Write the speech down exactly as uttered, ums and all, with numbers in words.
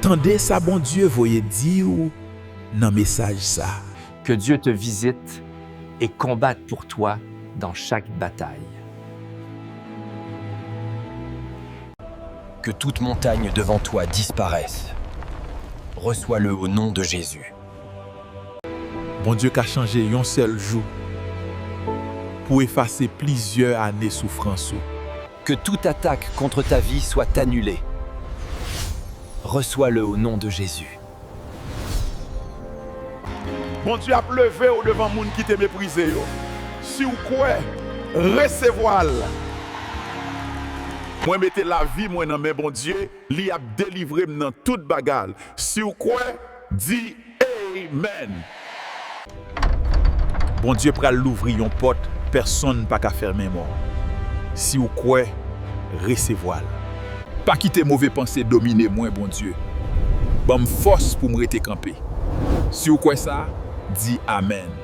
Tande sa Bondye voye di w nan mesaj sa. Que Dieu te visite et combatte pour toi dans chaque bataille. Que toute montagne devant toi disparaisse. Reçois-le au nom de Jésus. Bondye ka chanje yon sèl jou pou efase plizyè ane soufrans ou. Que toute attaque contre ta vie soit annulée. Reçois-le au nom de Jésus. Bondye ap leve w devan moun ki te meprize yo. Si w kwè, resevwa l. Mwen mete lavi mwen nan men Bondye, li ap delivre m nan tout bagay. Si w kwè, di amen. Bondye pral louvri yon pòt pèsonn pa ka fèmen mò. Si w kwè, resevwa l. Pa kite move panse domine mwen, Bondye. Ban m fòs pou m rete kanpe. Si w kwè sa, di amèn.